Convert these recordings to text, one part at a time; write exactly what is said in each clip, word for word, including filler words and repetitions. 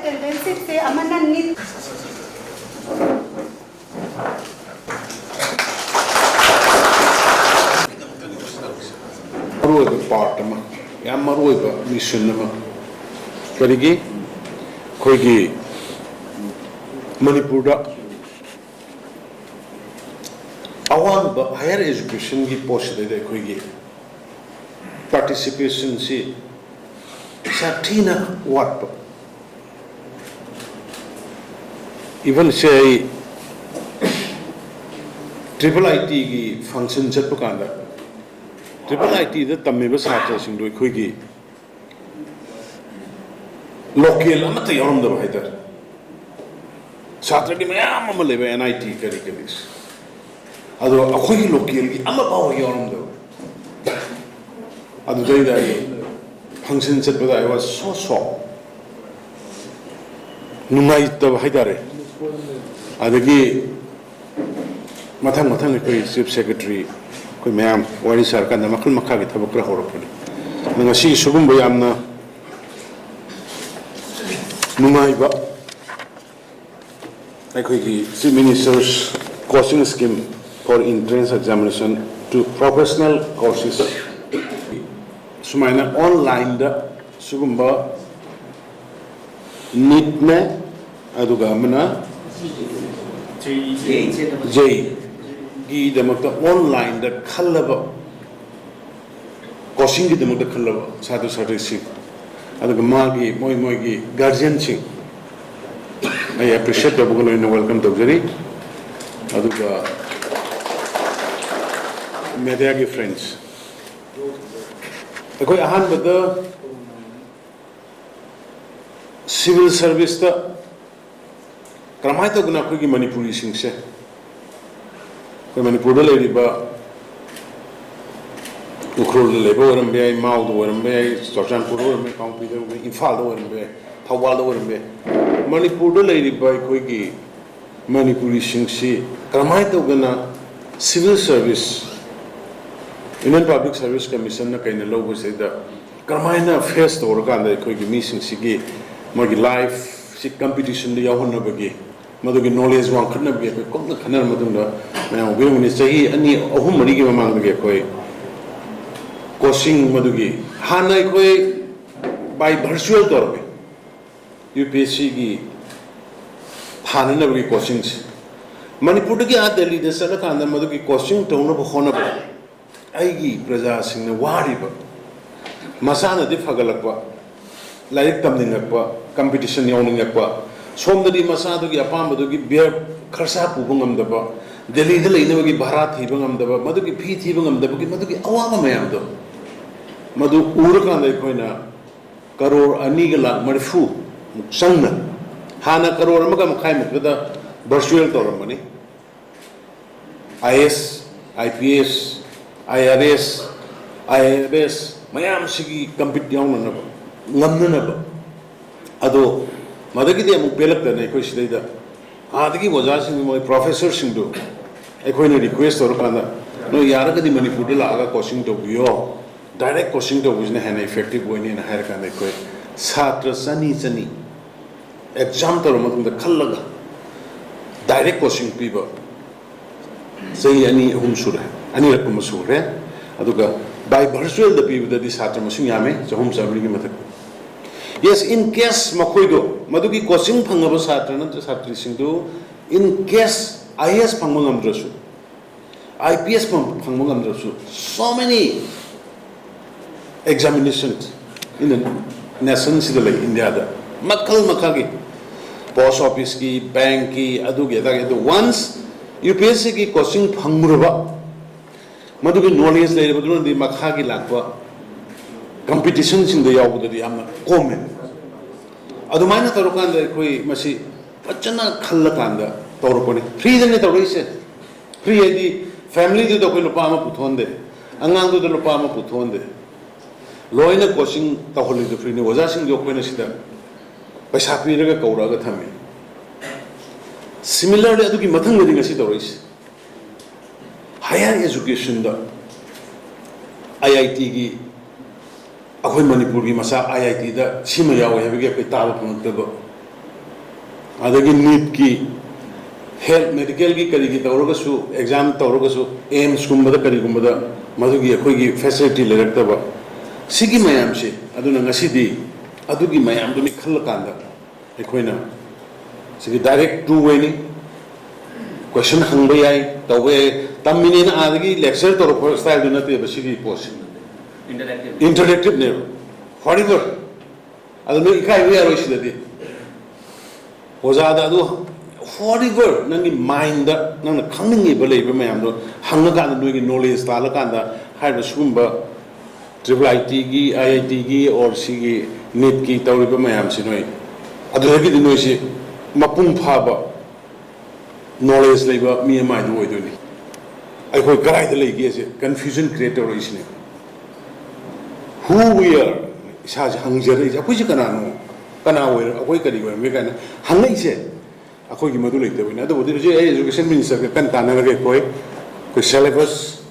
Sentence ꯁꯤꯛꯁꯁꯦ ꯑꯃꯅ neat. ꯃꯔꯨꯑꯣꯏꯕ part ꯑꯃ, ꯌꯥꯝ ꯃꯔꯨꯑꯣꯏꯕ ꯃꯤꯁꯟ ꯑꯃ꯫ ꯀꯔꯤꯒꯤ? ꯑꯩꯈꯣꯏꯒꯤ ꯃꯅꯤꯄꯨꯔꯗ ꯑꯋꯥꯡꯕ ꯍꯥꯌꯔ ꯑꯦꯖꯨꯀꯦꯁꯟꯒꯤ ꯄꯣꯠꯁꯤꯗꯩꯗ ꯑꯩꯈꯣꯏꯒꯤ ꯄꯥꯔꯇꯤꯁꯤꯄꯦꯁꯟꯁꯤ ꯁꯥꯊꯤꯅ ꯋꯥꯠꯄ꯫ ꯏꯚꯟ ꯁꯦ ꯑꯩ ꯇ꯭ꯔꯤꯄꯜ ꯑꯥꯏ ꯇꯤꯒꯤ ꯐꯪꯁꯟ ꯆꯠꯄ ꯀꯥꯟꯗ, ꯇ꯭ꯔꯤꯄꯜ ꯑꯥꯏ ꯇꯤꯗ ꯇꯝꯃꯤꯕ ꯁꯥꯇ꯭ꯔꯁꯤꯡꯗꯣ ꯑꯩꯈꯣꯏꯒꯤ ꯂꯣꯀꯦꯜ ꯑꯃꯠꯇ ꯌꯥꯎꯔꯝꯗꯕ ꯍꯥꯏꯇꯥꯔꯦ꯫ ꯁꯥꯇ꯭ꯔꯗꯤ ꯃꯌꯥꯝ ꯑꯃ ꯂꯩꯕ, ꯑꯦꯟ ꯑꯥꯏ ꯇꯤ ꯀꯔꯤ ꯀꯔꯤ, ꯑꯗꯣ ꯑꯩꯈꯣꯏꯒꯤ ꯂꯣꯀꯦꯜꯒꯤ ꯑꯃ ꯐꯥꯎꯕ ꯌꯥꯎꯔꯝꯗꯕ꯫ ꯑꯗꯨꯗꯩꯗ ꯑꯩ ꯐꯪꯁꯟ ꯆꯠꯄꯗ I was so shocked. ꯅꯨꯡꯉꯥꯏꯇꯕ ꯍꯥꯏꯇꯥꯔꯦ꯫ ꯑꯗꯒꯤ ꯃꯊꯪ ꯃꯊꯪ ꯑꯩꯈꯣꯏ ꯆꯤꯐ ꯁꯦꯀ꯭ꯔꯦꯇꯔꯤ, ꯑꯩꯈꯣꯏ ꯃꯌꯥꯝ ꯋꯥꯔꯤ ꯁꯥꯔꯀꯥꯟꯗ ꯃꯈꯜ ꯃꯈꯥꯒꯤ ꯊꯕꯛ ꯈꯔ ꯍꯧꯔꯛꯄꯅꯤ꯫ ꯑꯗꯣ ꯉꯁꯤ ꯁꯤꯒꯨꯝꯕ ꯌꯥꯝꯅ ꯅꯨꯡꯉꯥꯏꯕ ꯑꯩꯈꯣꯏꯒꯤ Chief Minister's Coaching Scheme for Entrance Examination to Professional Courses, ꯁꯨꯃꯥꯏꯅ ꯑꯣꯟꯂꯥꯏꯟꯗ ꯁꯤꯒꯨꯝꯕ ꯅꯤꯠꯅꯦ, ꯑꯗꯨꯒ ꯑꯃꯅ ꯖꯦꯏꯒꯤꯗꯃꯛꯇ ꯑꯣꯟꯂꯥꯏꯟꯗ ꯈꯜꯂꯕ, ꯀꯣꯆꯤꯡꯒꯤꯗꯃꯛꯇ ꯈꯜꯂꯕ ꯁꯥꯇ꯭ꯔ ꯁꯥꯇ꯭ꯔꯤꯁꯤꯡ, ꯑꯗꯨꯒ ꯃꯥꯒꯤ ꯃꯣꯏ ꯃꯣꯏꯒꯤ ꯒꯥꯔꯖꯤꯌꯟꯁꯤꯡ ꯑꯩ ꯑꯦꯄ꯭ꯔꯤꯁꯤꯌꯦꯠ ꯇꯧꯕꯒ ꯂꯣꯏꯅꯅ ꯋꯦꯜꯀꯝ ꯇꯧꯖꯔꯤ꯫ ꯑꯗꯨꯒ ꯃꯦꯗꯤꯌꯥꯒꯤ ꯐ꯭ꯔꯦꯟꯁ, ꯑꯩꯈꯣꯏ ꯑꯍꯥꯟꯕꯗ ꯁꯤꯚꯤꯜ ꯁꯥꯔꯚꯤꯁꯇ ꯀꯔꯝꯍꯥꯏꯅ ꯇꯧꯗꯅ ꯑꯩꯈꯣꯏꯒꯤ ꯃꯅꯤꯄꯨꯔꯤꯁꯤꯡꯁꯦ, ꯑꯩꯈꯣꯏ ꯃꯅꯤꯄꯨꯔꯗ ꯂꯩꯔꯤꯕ, ꯎꯈ꯭ꯔꯨꯜꯗ ꯂꯩꯕ ꯑꯣꯏꯔꯝꯕ ꯌꯥꯏ, ꯃꯥꯎꯗ ꯑꯣꯏꯔꯝꯕ ꯌꯥꯏ, ꯆꯨꯔꯆꯥꯟꯄꯨꯔꯗ ꯑꯣꯏꯔꯝꯕ ꯌꯥꯏ, ꯀꯥꯡꯄꯣꯛꯄꯤꯗ ꯑꯣꯏꯔꯝꯕ ꯌꯥꯏ, ꯏꯝꯐꯥꯜꯗ ꯑꯣꯏꯔꯝꯕ ꯌꯥꯏ, ꯊꯧꯕꯥꯜꯗ ꯑꯣꯏꯔꯝꯕ ꯌꯥꯏ, ꯃꯅꯤꯄꯨꯔꯗ ꯂꯩꯔꯤꯕ ꯑꯩꯈꯣꯏꯒꯤ ꯃꯅꯤꯄꯨꯔꯤꯁꯤꯡꯁꯤ ꯀꯔꯝꯍꯥꯏꯅ ꯇꯧꯗꯅ civil service, Indian public service ꯀꯃꯤꯁꯟꯅ ꯀꯩꯅ ꯂꯧꯕꯁꯤꯗ ꯀꯔꯝꯍꯥꯏꯅ ꯐꯦꯁ ꯇꯧꯔꯀꯥꯟꯗ ꯑꯩꯈꯣꯏꯒꯤ ꯃꯤꯁꯤꯡꯁꯤꯒꯤ ꯃꯣꯏꯒꯤ ꯂꯥꯏꯐ ꯁꯤ ꯀꯝꯄꯤꯇꯤꯁꯟꯗ ꯌꯥꯎꯍꯟꯅꯕꯒꯤ, ꯃꯗꯨꯒꯤ ꯅꯣꯂꯦꯖ ꯋꯥꯡꯈꯠꯅꯕꯒꯤ ꯑꯩꯈꯣꯏ ꯀꯨꯞꯅ ꯈꯟꯅꯔ ꯃꯇꯨꯡꯗ, ꯃꯌꯥꯝ ꯎꯕꯤꯔꯝꯒꯅꯤ, ꯆꯍꯤ ꯑꯅꯤ ꯑꯍꯨꯝ ꯃꯔꯤꯒꯤ ꯃꯃꯥꯡꯗꯒꯤ ꯑꯩꯈꯣꯏ ꯀꯣꯆꯤꯡ ꯃꯗꯨꯒꯤ, ꯍꯥꯟꯅ ꯑꯩꯈꯣꯏ ꯕꯥꯏ ꯚꯔꯆꯨꯋꯦꯜ ꯇꯧꯔꯝꯃꯤ ꯌꯨ ꯄꯤ ꯑꯦꯁ ꯁꯤꯒꯤ ꯊꯥꯅꯅꯕꯒꯤ ꯀꯣꯆꯤꯡꯁꯦ꯫ ꯃꯅꯤꯄꯨꯔꯗꯒꯤ ꯑꯥ ꯗꯦꯜꯂꯤꯗ ꯆꯠꯂꯀꯥꯟꯗ ꯃꯗꯨꯒꯤ ꯀꯣꯆꯤꯡ ꯇꯧꯅꯕ ꯍꯣꯠꯅꯕꯗ ꯑꯩꯒꯤ ꯄ꯭ꯔꯖꯥꯁꯤꯡꯅ ꯋꯥꯔꯤꯕ, ꯃꯁꯥꯅꯗꯤ ꯐꯒꯠꯂꯛꯄ, ꯂꯥꯏꯔꯤꯛ ꯇꯝꯅꯤꯡꯉꯛꯄ, ꯀꯝꯄꯤꯇꯤꯁꯟ ꯌꯥꯎꯅꯤꯡꯉꯛꯄ, ꯁꯣꯝꯗꯗꯤ ꯃꯁꯥꯗꯨꯒꯤ ꯑꯄꯥꯝꯕꯗꯨꯒꯤ ꯕꯤꯌꯔ ꯈꯔꯁꯥ ꯄꯨꯕ ꯉꯝꯗꯕ, ꯗꯦꯜꯂꯤꯗ ꯂꯩꯅꯕꯒꯤ ꯚꯔꯥ ꯊꯤꯕ ꯉꯝꯗꯕ, ꯃꯗꯨꯒꯤ ꯐꯤ ꯊꯤꯕ ꯉꯝꯗꯕꯒꯤ ꯃꯗꯨꯒꯤ ꯑꯋꯥꯕ ꯃꯌꯥꯝꯗꯣ, ꯃꯗꯨ ꯎꯔꯀꯥꯟꯗ ꯑꯩꯈꯣꯏꯅ ꯀꯔꯣꯔ ꯑꯅꯤꯒ ꯂꯥꯛ ꯃꯔꯤꯐꯨ ꯃꯨꯛ ꯆꯪꯅ, ꯍꯥꯟꯅ ꯀꯔꯣꯔ ꯑꯃꯒ ꯃꯈꯥꯏꯃꯨꯛꯇꯗ ꯚꯔꯆꯨꯋꯦꯜ ꯇꯧꯔꯝꯕꯅꯤ꯫ I S, I P S, I R S, I F S ꯃꯌꯥꯝꯁꯤꯒꯤ ꯀꯝꯄꯤꯠ ꯌꯥꯎꯅꯅꯕ, ꯉꯝꯅꯅꯕ꯫ ꯑꯗꯣ ꯃꯗꯒꯤꯗꯤ ꯑꯃꯨꯛ ꯄꯦꯜꯂꯛꯇꯅ ꯑꯩꯈꯣꯏ ꯁꯤꯗꯩꯗ ꯑꯥꯗꯒꯤ ꯑꯣꯖꯥꯁꯤꯡ, ꯃꯣꯏ ꯄ꯭ꯔꯣꯐꯦꯁꯔꯁꯤꯡꯗꯨ ꯑꯩꯈꯣꯏꯅ ꯔꯤꯀ꯭ꯋꯦꯁ ꯇꯧꯔꯀꯥꯟꯗ, "ꯅꯣꯏ ꯌꯥꯔꯒꯗꯤ ꯃꯅꯤꯄꯨꯔꯗ ꯂꯥꯛꯑꯒ ꯀꯣꯆꯤꯡ ꯇꯧꯕꯤꯌꯣ, ꯗꯥꯏꯔꯦꯛ ꯀꯣꯆꯤꯡ ꯇꯧꯕꯁꯤꯅ ꯍꯦꯟꯅ ꯏꯐꯦꯛꯇꯤꯚ ꯑꯣꯏꯅꯤꯅ" ꯍꯥꯏꯔꯀꯥꯟꯗ ꯑꯩꯈꯣꯏ ꯁꯥꯇ꯭ꯔ ꯆꯅꯤ ꯆꯅꯤ ꯑꯦꯛꯖꯥꯝ ꯇꯧꯔ ꯃꯇꯨꯡꯗ ꯈꯜꯂꯒ ꯗꯥꯏꯔꯦꯛ ꯀꯣꯆꯤꯡ ꯄꯤꯕ ꯆꯍꯤ ꯑꯅꯤ ꯑꯍꯨꯝ ꯁꯨꯔꯦ, ꯑꯅꯤꯔꯛ ꯀꯨꯝꯕ ꯁꯨꯔꯦ꯫ ꯑꯗꯨꯒ ꯕꯥꯏ ꯚꯔꯆꯨꯋꯦꯜꯗ ꯄꯤꯕꯗꯗꯤ ꯁꯥꯇ꯭ꯔ ꯃꯁꯤꯡ ꯌꯥꯝꯃꯦ, ꯆꯍꯨꯝ ꯆꯥꯃꯔꯤꯒꯤ ꯃꯊꯛ꯫ Yes, in case ꯃꯈꯣꯏꯗꯣ ꯃꯗꯨꯒꯤ ꯀꯣꯆꯤꯡ ꯐꯪꯉꯕ ꯁꯥꯇ꯭ꯔ ꯅꯠꯇ꯭ꯔ ꯁꯥꯇ꯭ꯔꯤꯁꯤꯡꯗꯨ, in case I A S ꯐꯪꯕ ꯉꯝꯗ꯭ꯔꯁꯨ, ꯑꯥꯏ ꯄꯤ ꯑꯦꯁ ꯐꯪꯕ ꯉꯝꯗ꯭ꯔꯁꯨ, so many examination in the nationꯁꯤꯗ ꯂꯩ, ꯏꯟꯗꯤꯌꯥꯗ ꯃꯈꯜ ꯃꯈꯜꯒꯤ, ꯄꯣꯁ ꯑꯣꯐꯤꯁꯀꯤ, ꯕꯦꯡꯛꯀꯤ, ꯑꯗꯨꯒꯤ ꯑꯗꯥꯒꯤ꯫ ꯑꯗꯨ once ꯌꯨ ꯄꯤ ꯑꯦꯁ ꯁꯤꯒꯤ ꯀꯣꯆꯤꯡ ꯐꯪꯉꯨꯔꯕ, ꯃꯗꯨꯒꯤ ꯅꯣꯂꯦꯖ ꯂꯩꯔꯕꯗꯨꯅꯗꯤ ꯃꯈꯥꯒꯤ ꯂꯥꯛꯄ ꯀꯝꯄꯤꯇꯤꯁꯟꯁꯤꯡꯗ ꯌꯥꯎꯕꯗꯗꯤ ꯌꯥꯝꯅ ꯀꯣꯝꯃꯦ꯫ ꯑꯗꯨꯃꯥꯏꯅ ꯇꯧꯔꯀꯥꯟꯗ ꯑꯩꯈꯣꯏ ꯃꯁꯤ ꯐꯖꯅ ꯈꯜꯂꯀꯥꯟꯗ ꯇꯧꯔꯛꯄꯅꯤ꯫ ꯐ꯭ꯔꯤꯗꯅꯦ ꯇꯧꯔꯛꯏꯁꯦ꯫ ꯐ꯭ꯔꯤ ꯍꯥꯏꯗꯤ ꯐꯦꯃꯤꯂꯤꯗꯨꯗ ꯑꯩꯈꯣꯏ ꯂꯨꯄꯥ ꯑꯃ ꯄꯨꯊꯣꯛꯍꯟꯗꯦ, ꯑꯉꯥꯡꯗꯨꯗ ꯂꯨꯄꯥ ꯑꯃ ꯄꯨꯊꯣꯛꯍꯟꯗꯦ꯫ ꯂꯣꯏꯅ ꯀꯣꯆꯤꯡ ꯇꯧꯍꯜꯂꯤꯗꯨ ꯐ꯭ꯔꯤꯅꯤ꯫ ꯑꯣꯖꯥꯁꯤꯡꯗꯨ ꯑꯩꯈꯣꯏꯅ ꯁꯤꯗ ꯄꯩꯁꯥ ꯄꯤꯔꯒ ꯀꯧꯔꯛꯑꯒ ꯊꯝꯃꯤ꯫ Similarly ꯑꯗꯨꯒꯤ ꯃꯊꯪꯗꯗꯤ ꯉꯁꯤ ꯇꯧꯔꯛꯏꯁꯦ꯫ ꯍꯥꯌꯔ ꯑꯦꯖꯨꯀꯦꯁꯟꯗ ꯑꯥꯏ ꯑꯥꯏ ꯇꯤꯒꯤ, ꯑꯩꯈꯣꯏ ꯃꯅꯤꯄꯨꯔꯒꯤ ꯃꯆꯥ ꯑꯥꯏ ꯑꯥꯏ ꯇꯤꯗ ꯁꯤꯃ ꯌꯥꯎꯋꯦ ꯍꯥꯏꯕꯒꯤ ꯑꯩꯈꯣꯏ ꯇꯥꯕ ꯐꯪꯉꯛꯇꯕ ꯑꯗꯒꯤ ꯅꯤꯠꯀꯤ, ꯍꯦꯜꯊ, ꯃꯦꯗꯤꯀꯦꯜꯒꯤ, ꯀꯔꯤꯒꯤ ꯇꯧꯔꯒꯁꯨ, ꯑꯦꯛꯖꯥꯝ ꯇꯧꯔꯒꯁꯨ, ꯑꯦꯝꯁꯀꯨꯝꯕꯗ ꯀꯔꯤꯒꯨꯝꯕꯗ ꯃꯗꯨꯒꯤ ꯑꯩꯈꯣꯏꯒꯤ ꯐꯦꯁꯤꯂꯤꯇꯤ ꯂꯩꯔꯛꯇꯕ, ꯁꯤꯒꯤ ꯃꯌꯥꯝꯁꯦ꯫ ꯑꯗꯨꯅ ꯉꯁꯤꯗꯤ ꯑꯗꯨꯒꯤ ꯃꯌꯥꯝꯗꯨꯅꯤ ꯈꯜꯂꯀꯥꯟꯗ ꯑꯩꯈꯣꯏꯅ ꯁꯤꯒꯤ ꯗꯥꯏꯔꯦꯛ ꯇꯨ ꯋꯦꯅꯤ, ꯀꯣꯏꯁꯟ ꯍꯪꯕ ꯌꯥꯏ, ꯇꯧꯕ ꯌꯥꯏ, ꯇꯝꯃꯤꯅꯦꯅ ꯑꯥꯗꯒꯤ ꯂꯦꯛꯆꯔ ꯇꯧꯔꯛꯄ ꯁ꯭ꯇꯥꯏꯜꯗꯨ ꯅꯠꯇꯦꯕ ꯁꯤꯒꯤ ꯄꯣꯠꯁꯤ꯫ ꯏꯟꯇꯔꯦꯛꯇꯤꯞꯅꯦꯕ ꯐꯣꯔ ꯑꯦꯚꯔ꯫ ꯑꯗꯨ ꯅꯣꯏ ꯏꯀꯥꯏꯕ ꯌꯥꯔꯣꯏ ꯁꯤꯗꯗꯤ꯫ ꯑꯣꯖꯥꯗ ꯑꯗꯨ ꯐꯣꯔ ꯑꯦꯚꯔ ꯅꯪꯒꯤ ꯃꯥꯏꯟꯗ ꯅꯪꯅ ꯈꯪꯅꯤꯡꯉꯤꯕ ꯂꯩꯕ ꯃꯌꯥꯝꯗꯣ ꯍꯪꯉꯀꯥꯟꯗ, ꯅꯣꯏꯒꯤ ꯅꯣꯂꯦꯖ ꯇꯥꯜꯂꯀꯥꯟꯗ, ꯍꯥꯏꯔꯤꯕ ꯁꯤꯒꯨꯝꯕ ꯇ꯭ꯔꯤꯄꯜ ꯑꯥꯏ ꯇꯤꯒꯤ, ꯑꯥꯏ ꯑꯥꯏ ꯇꯤꯒꯤ, ꯑꯣꯔ ꯁꯤꯒꯤ ꯅꯤꯠꯀꯤ ꯇꯧꯔꯤꯕ ꯃꯌꯥꯝꯁꯤ, ꯅꯣꯏ ꯑꯗꯨꯗꯒꯤꯗꯤ ꯅꯣꯏꯁꯤ ꯃꯄꯨꯡ ꯐꯥꯕ ꯅꯣꯂꯦꯖ ꯂꯩꯕ ꯃꯤ ꯑꯃ ꯍꯥꯏꯗꯨ ꯑꯣꯏꯗꯣꯏꯅꯤ꯫ ꯑꯩꯈꯣꯏ ꯀꯗꯥꯏꯗ ꯂꯩꯒꯦꯁꯦ ꯀꯟꯐ꯭ꯌꯨꯖꯟ ꯀ꯭ꯔꯤꯌꯦꯠ ꯇꯧꯔꯛꯏꯁꯤꯅꯦ꯫ Who we are, ꯏꯁꯥꯁꯦ ꯍꯪꯖꯔꯛꯏꯁꯦ, ꯑꯩꯈꯣꯏꯁꯦ ꯀꯅꯥꯅꯣ, ꯀꯅꯥ ꯑꯣꯏꯔ-, ꯑꯩꯈꯣꯏ ꯀꯔꯤ ꯑꯣꯏꯔꯝꯒꯦ ꯀꯥꯏꯅ ꯍꯪꯉꯛꯏꯁꯦ꯫ ꯑꯩꯈꯣꯏꯒꯤ ꯃꯗꯨ ꯂꯩꯇꯕꯅꯤ꯫ ꯑꯗꯨꯕꯨꯗꯤ ꯍꯧꯖꯤꯛ ꯑꯩ ꯏꯖꯨꯀꯦꯁꯟ ꯃꯤꯅꯤꯁꯇꯔꯒ ꯀꯟꯅ ꯇꯥꯟꯅꯔꯒ ꯑꯩꯈꯣꯏ, ꯑꯩꯈꯣꯏ ꯁꯦꯂꯦꯕꯁ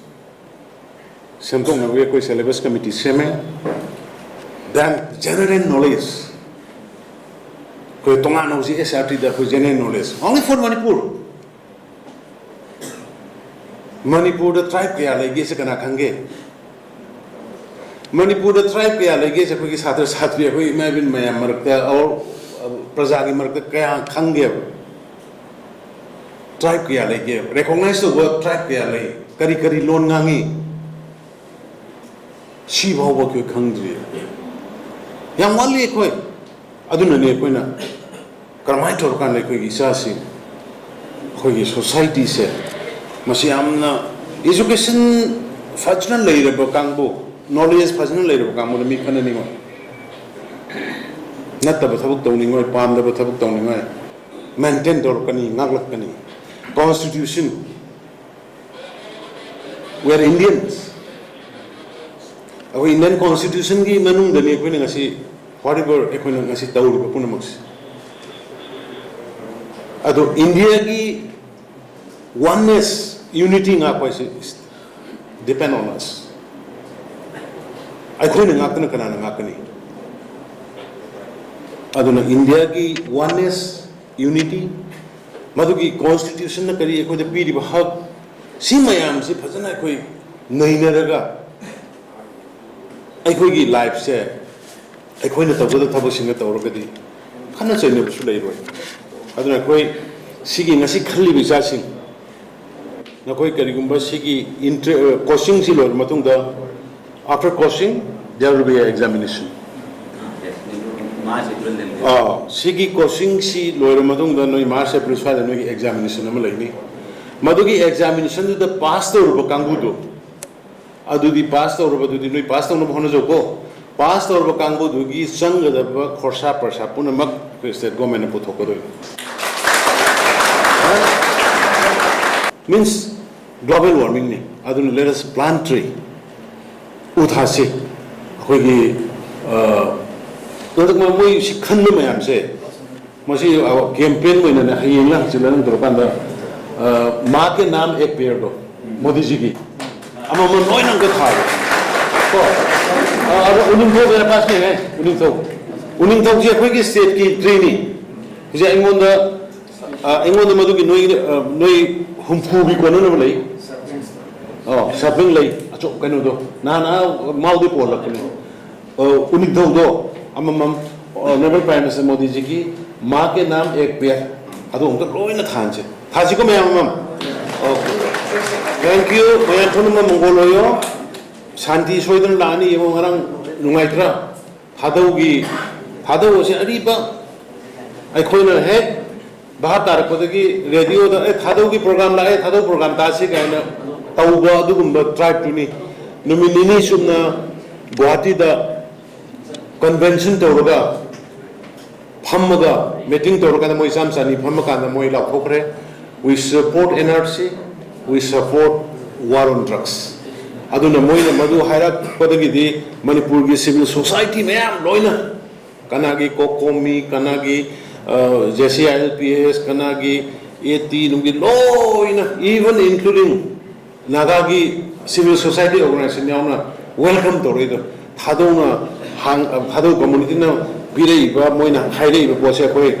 ꯁꯦꯝꯗꯣꯛꯅꯕꯒꯤ ꯑꯩꯈꯣꯏ ꯁꯦꯂꯦꯕꯁ ꯀꯃꯤꯇꯤ ꯁꯦꯝꯃꯦ꯫ Then general knowledge, ꯑꯩꯈꯣꯏ ꯇꯣꯉꯥꯟꯅ ꯍꯧꯖꯤꯛ ꯑꯦꯁ ꯑꯥꯔ ꯇꯤꯗ ꯑꯩꯈꯣꯏ general knowledge only for Manipur꯫ ꯃꯅꯤꯄꯨꯔꯗ ꯇ꯭ꯔꯥꯏꯕ ꯀꯌꯥ ꯂꯩꯒꯦꯁꯦ ꯀꯅꯥ ꯈꯪꯒꯦ? ꯃꯅꯤꯄꯨꯔꯗ ꯇ꯭ꯔꯥꯏꯕ ꯀꯌꯥ ꯂꯩꯒꯦꯁꯦ ꯑꯩꯈꯣꯏꯒꯤ ꯁꯥꯇ꯭ꯔ ꯁꯥꯇ꯭ꯔꯤ, ꯑꯩꯈꯣꯏ ꯏꯃꯥ ꯏꯕꯦꯟ ꯃꯌꯥꯝ ꯃꯔꯛꯇ, ꯑꯣꯔ ꯄ꯭ꯔꯖꯥꯒꯤ ꯃꯔꯛꯇ ꯀꯌꯥ ꯈꯪꯒꯦꯕ? ꯇ꯭ꯔꯥꯏꯕ ꯀꯌꯥ ꯂꯩꯒꯦꯕ? ꯔꯦꯀꯣꯛꯅꯥꯏꯖ ꯇꯧꯕ ꯇ꯭ꯔꯥꯏꯕ ꯀꯌꯥ ꯂꯩ? ꯀꯔꯤ ꯀꯔꯤ ꯂꯣꯟ ꯉꯥꯡꯉꯤ? ꯁꯤ ꯐꯥꯎꯕ ꯑꯩꯈꯣꯏ ꯈꯪꯗ꯭ꯔꯤ꯫ ꯌꯥꯝ ꯋꯥꯠꯂꯤ ꯑꯩꯈꯣꯏ꯫ ꯑꯗꯨꯅꯅꯤ ꯑꯩꯈꯣꯏꯅ ꯀꯔꯝꯍꯥꯏꯅ ꯇꯧꯔꯀꯥꯟꯗ ꯑꯩꯈꯣꯏꯒꯤ ꯏꯆꯥꯁꯤꯡ, ꯑꯩꯈꯣꯏꯒꯤ ꯁꯣꯁꯥꯏꯇꯤꯁꯦ, ꯃꯁꯤ ꯌꯥꯝꯅ ꯏꯖꯨꯀꯦꯁꯟ ꯐꯖꯅ ꯂꯩꯔꯕ ꯀꯥꯡꯕꯨ, ꯅꯣꯂꯦꯖ ꯐꯖꯅ ꯂꯩꯔꯕ ꯀꯥꯡꯕꯨꯗ ꯃꯤ ꯈꯟꯅꯅꯤꯡꯉꯣꯏ, ꯅꯠꯇꯕ ꯊꯕꯛ ꯇꯧꯅꯤꯡꯉꯣꯏ, ꯄꯥꯝꯗꯕ ꯊꯕꯛ ꯇꯧꯅꯤꯡꯉꯣꯏ, ꯃꯦꯟꯇꯦꯟ ꯇꯧꯔꯛꯀꯅꯤ, ꯉꯥꯛꯂꯛꯀꯅꯤ꯫ Constitution, we are Indians, ꯑꯩꯈꯣꯏ ꯏꯟꯗꯤꯌꯟ ꯀꯣꯟꯁꯇꯤꯇ꯭ꯌꯨꯁꯟꯒꯤ ꯃꯅꯨꯡꯗꯅꯤ ꯑꯩꯈꯣꯏꯅ ꯉꯁꯤ, whatever ꯑꯩꯈꯣꯏꯅ ꯉꯁꯤ ꯇꯧꯔꯤꯕ ꯄꯨꯝꯅꯃꯛꯁꯦ꯫ ꯑꯗꯣ ꯏꯟꯗꯤꯌꯥꯒꯤ oneness, unity ꯉꯥꯛꯄ ꯍꯥꯏꯁꯦ depend on us꯫ ꯑꯩꯈꯣꯏꯅ ꯉꯥꯛꯇꯅ ꯀꯅꯥꯅ ꯉꯥꯛꯀꯅꯤ? ꯑꯗꯨꯅ ꯏꯟꯗꯤꯌꯥꯒꯤ oneness, ꯌꯨꯅꯤꯇꯤ, ꯃꯗꯨꯒꯤ ꯀꯣꯟꯁꯇꯤꯇ꯭ꯌꯨꯁꯟꯅ ꯀꯔꯤ ꯑꯩꯈꯣꯏꯗ ꯄꯤꯔꯤꯕ ꯍꯛ, ꯁꯤ ꯃꯌꯥꯝꯁꯤ ꯐꯖꯅ ꯑꯩꯈꯣꯏ ꯅꯩꯅꯔꯒ ꯑꯩꯈꯣꯏꯒꯤ ꯂꯥꯏꯐꯁꯦ ꯑꯩꯈꯣꯏꯅ ꯇꯧꯒꯗꯕ ꯊꯕꯛꯁꯤꯡꯒ ꯇꯧꯔꯒꯗꯤ ꯈꯠꯅ ꯆꯩꯅꯕꯁꯨ ꯂꯩꯔꯣꯏ꯫ ꯑꯗꯨꯅ ꯑꯩꯈꯣꯏ ꯁꯤꯒꯤ ꯉꯁꯤ ꯈꯜꯂꯤꯕ ꯏꯆꯥꯁꯤꯡ, ꯅꯈꯣꯏ ꯀꯔꯤꯒꯨꯝꯕ ꯁꯤꯒꯤ ꯏꯟꯇ꯭ꯔꯦ ꯀꯣꯆꯤꯡꯁꯤ ꯂꯣꯏꯔꯕ ꯃꯇꯨꯡꯗ, after coaching there will be a examination. ꯑꯥ, ꯁꯤꯒꯤ ꯀꯣꯆꯤꯡꯁꯤ ꯂꯣꯏꯔꯕ ꯃꯇꯨꯡꯗ ꯅꯣꯏ ꯃꯥꯔꯆ ꯑꯦꯄ꯭ꯔꯤꯜ ꯁ꯭ꯋꯥꯏꯗ ꯅꯣꯏꯒꯤ ꯑꯦꯛꯖꯥꯃꯤꯅꯦꯁꯟ ꯑꯃ ꯂꯩꯅꯤ꯫ ꯃꯗꯨꯒꯤ ꯑꯦꯛꯖꯥꯃꯤꯅꯦꯁꯟꯗꯨꯗ ꯄꯥꯁ ꯇꯧꯔꯕ ꯀꯥꯡꯕꯨꯗꯨ, ꯑꯗꯨꯗꯤ ꯄꯥꯁ ꯇꯧꯔꯕ, ꯑꯗꯨꯗꯤ ꯅꯣꯏ ꯄꯥꯁ ꯇꯧꯅꯕ ꯍꯣꯠꯅꯖꯧꯀꯣ꯫ ꯄꯥꯁ ꯇꯧꯔꯕ ꯀꯥꯡꯕꯨꯗꯨꯒꯤ ꯆꯪꯒꯗꯕ ꯈꯣꯔꯁꯥ ꯄꯔꯁꯥ ꯄꯨꯝꯅꯃꯛ ꯑꯩꯈꯣꯏ ꯁ꯭ꯇꯦꯠ ꯒꯣꯔꯃꯦꯟꯅ ꯄꯨꯊꯣꯛꯀꯗꯣꯏꯅꯤ꯫ Means, global ꯋꯥꯔꯃꯤꯡꯅꯤ꯫ ꯑꯗꯨꯅ let us plant tree, ꯎ ꯊꯥꯁꯤ꯫ ꯑꯩꯈꯣꯏꯒꯤ, ꯑ, ꯍꯟꯗꯛ ꯃꯣꯏ ꯁꯤ ꯈꯟꯕ ꯃꯌꯥꯝꯁꯦ, ꯃꯁꯤ ꯀꯦꯝꯄꯦꯟ ꯑꯣꯏꯅꯅꯦ, ꯍꯌꯦꯡꯂ ꯍꯪꯆꯤꯠꯂ ꯅꯪ ꯇꯧꯔꯀꯥꯟꯗ, ꯑ, ꯃꯥ ꯀꯦ ꯅꯥꯝ ꯑꯦꯛ ꯄꯦꯔꯗꯣ, ꯃꯣꯗꯤꯖꯤꯒꯤ ꯑꯃꯃꯝ ꯂꯣꯏꯅ ꯑꯝꯇ ꯊꯥꯕ ꯀꯣ꯫ ꯑ, ꯑꯗꯣ ꯎꯅꯤꯡꯊꯧ ꯕꯦꯔꯥ ꯄꯥꯁ ꯀꯩ ꯍꯥꯏ? ꯎꯅꯤꯡꯊꯧ, ꯎꯅꯤꯡꯊꯧꯁꯦ ꯑꯩꯈꯣꯏꯒꯤ ꯁ꯭ꯇꯦꯠꯀꯤ ꯇ꯭ꯔꯤꯅꯤ꯫ ꯍꯧꯖꯤꯛ ꯑꯩꯉꯣꯟꯗ, ꯑ, ꯑꯩꯉꯣꯟꯗ ꯃꯗꯨꯒꯤ ꯅꯣꯏ, ꯑ, ꯅꯣꯏ ꯍꯨꯝꯐꯨꯒꯤ ꯀꯣꯟꯅꯅꯕ ꯂꯩ꯫ ꯑ, ꯁꯥꯄ꯭ꯔꯤꯡ ꯂꯩ꯫ ꯑꯆꯧ-, ꯀꯩꯅꯣꯗꯣ ꯅꯍꯥꯟ, ꯑ, ꯃꯥꯎꯗꯤ ꯄꯣꯜꯂꯛꯄꯅꯦ꯫ ꯑ, ꯎꯅꯤꯡꯊꯧꯗꯣ ꯑꯃꯃꯝ, ꯑ, ꯑꯣꯅꯔꯦꯕꯜ ꯄ꯭ꯔꯥꯏꯝ ꯃꯤꯅꯤꯁꯇꯔ ꯃꯣꯗꯤꯖꯤꯒꯤ ꯃꯥ ꯀꯦ ꯅꯥꯝ ꯑꯦꯛ ꯄꯦꯔ, ꯑꯗꯨ ꯑꯝꯇ ꯂꯣꯏꯅ ꯊꯥꯟꯁꯦ꯫ ꯊꯥꯁꯤꯀꯣ ꯃꯌꯥꯝ ꯑꯃ? ꯑꯣꯀꯦ꯫ Thank you꯫ ꯃꯌꯥꯝ ꯄꯨꯝꯅꯃꯛ ꯃꯪꯒꯣꯜ ꯑꯣꯏꯌꯣ꯫ ꯁꯥꯟꯇꯤ ꯁꯣꯏꯗꯅ ꯂꯥꯛꯑꯅꯤ꯫ ꯌꯦꯡꯉꯣ, ꯉꯔꯥꯡ ꯅꯨꯡꯉꯥꯏꯇ꯭ꯔꯥ? ꯊꯥꯗꯧꯒꯤ, ꯊꯥꯗꯧ ꯑꯁꯤ ꯑꯔꯤꯕ, ꯑꯩꯈꯣꯏꯅ ꯍꯦꯛ ꯚꯥꯞ ꯇꯥꯔꯛꯄꯗꯒꯤ ꯔꯦꯗꯤꯑꯣꯗ, "ꯑꯦ, ꯊꯥꯗꯧꯒꯤ ꯄ꯭ꯔꯣꯒ꯭ꯔꯥꯝ ꯂꯥꯛꯑꯦ, ꯊꯥꯗꯧ ꯄ꯭ꯔꯣꯒ꯭ꯔꯥꯝ ꯇꯥꯁꯤ" ꯀꯥꯏꯅ ꯇꯧꯕ ꯑꯗꯨꯒꯨꯝꯕ ꯇ꯭ꯔꯥꯏꯕꯇꯨꯅꯤ꯫ ꯅꯨꯃꯤꯠ ꯅꯤꯅꯤ ꯆꯨꯞꯅ ꯒꯨꯋꯥꯍꯥꯇꯤꯗ ꯀꯟꯚꯦꯟꯁꯟ ꯇꯧꯔꯒ, ꯐꯝꯃꯒ ꯃꯤꯇꯤꯡ ꯇꯧꯔꯀꯥꯟꯗ ꯃꯣꯏ ꯆꯥꯝ ꯆꯅꯤ ꯐꯝꯃꯀꯥꯟꯗ ꯃꯣꯏ ꯂꯥꯎꯊꯣꯛꯈ꯭ꯔꯦ, "We support N R C, we support war on drugs"꯫ ꯑꯗꯨꯅ ꯃꯣꯏꯅ ꯃꯗꯨ ꯍꯥꯏꯔꯛꯄꯗꯒꯤꯗꯤ ꯃꯅꯤꯄꯨꯔꯒꯤ ꯁꯤꯚꯤꯜ ꯁꯣꯁꯥꯏꯇꯤ ꯃꯌꯥꯝ ꯂꯣꯏꯅ, ꯀꯅꯥꯒꯤ ꯀꯣꯀꯣꯃꯤ, ꯀꯅꯥꯒꯤ, ꯑ, J C I L P S, ꯀꯅꯥꯒꯤ A T ꯅꯨꯡꯒꯤ ꯂꯣꯏꯅ, even including ꯅꯥꯒꯥꯒꯤ ꯁꯤꯚꯤꯜ ꯁꯣꯁꯥꯏꯇꯤ ꯑꯣꯔꯒꯅꯥꯏꯖꯦꯁꯟ ꯌꯥꯎꯅ ꯋꯦꯜꯀꯝ ꯇꯧꯔꯛꯏꯗꯣ꯫ ꯊꯥꯗꯧꯅ ꯍꯥꯡ-, ꯊꯥꯗꯧ ꯀꯝꯃꯨꯅꯤꯇꯤꯅ ꯄꯤꯔꯛꯏꯕ, ꯃꯣꯏꯅ ꯍꯥꯏꯔꯛꯏꯕ ꯄꯣꯠꯁꯦ ꯑꯩꯈꯣꯏ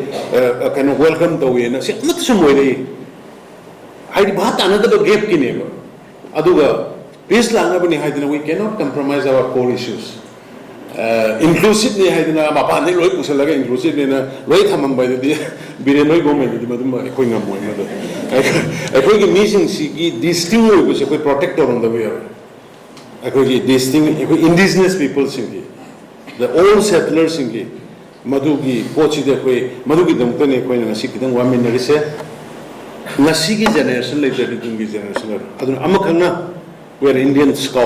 ꯑ, ꯀꯩꯅꯣ, ꯋꯦꯜꯀꯝ ꯇꯧꯋꯦꯅ ꯁꯤ ꯑꯃꯠꯇꯁꯨ ꯑꯣꯏꯔꯛꯏ꯫ ꯍꯥꯏꯗꯤ ꯚꯥꯞ ꯇꯥꯅꯗꯕ ꯒꯦꯞꯀꯤꯅꯦꯕ꯫ ꯑꯗꯨꯒ ꯄꯤꯁ ꯂꯥꯛꯅꯕꯅꯤ ꯍꯥꯏꯗꯅ we cannot compromise our core issues꯫ ꯏꯟꯀ꯭ꯂꯨꯁꯤꯞꯅꯤ ꯍꯥꯏꯗꯅ ꯃꯄꯥꯟꯗꯩ ꯂꯣꯏ ꯄꯨꯁꯜꯂꯒ ꯏꯟꯀ꯭ꯂꯨꯁꯤꯞꯅꯤꯅ ꯂꯣꯏ ꯊꯝꯃꯝꯕ ꯍꯥꯏꯗꯨꯗꯤ ꯕꯤꯔꯦꯟ ꯍꯣꯏ ꯒꯣꯃꯦꯟꯗꯗꯤ ꯃꯗꯨꯝ ꯑꯩꯈꯣꯏ ꯉꯝꯃꯣꯏ꯫ ꯃꯗꯨ ꯑꯩꯈꯣꯏꯒꯤ ꯃꯤꯁꯤꯡꯁꯤꯒꯤ ꯗꯤꯁꯇꯤꯡ ꯑꯣꯏꯕꯁꯦ ꯑꯩꯈꯣꯏ ꯄ꯭ꯔꯣꯇꯦꯛ ꯇꯧꯔꯝꯗꯕ ꯌꯥꯔꯣꯏ꯫ ꯑꯩꯈꯣꯏꯒꯤ ꯗꯤꯁꯇꯤꯡ, ꯑꯩꯈꯣꯏ ꯏꯟꯗꯤꯖꯤꯅꯁ ꯄꯤꯄꯜꯁꯤꯡꯒꯤ, the old ꯁꯦꯇꯂꯔꯁꯤꯡꯒꯤ ꯃꯗꯨꯒꯤ ꯄꯣꯠꯁꯤꯗꯤ ꯑꯩꯈꯣꯏ, ꯃꯗꯨꯒꯤꯗꯃꯛꯇꯅꯤ ꯑꯩꯈꯣꯏꯅ ꯉꯁꯤ ꯈꯤꯇꯪ ꯋꯥꯃꯤꯟꯅꯔꯤꯁꯦ꯫ ꯉꯁꯤꯒꯤ ꯖꯦꯅꯦꯔꯦꯁꯟ ꯂꯩꯇ꯭ꯔꯗꯤ ꯇꯨꯡꯒꯤ ꯖꯦꯅꯦꯔꯦꯁꯟ ꯂꯩꯔꯣꯏ꯫ ꯑꯗꯨꯅ ꯑꯃꯈꯛꯅ we are Indian scouts꯫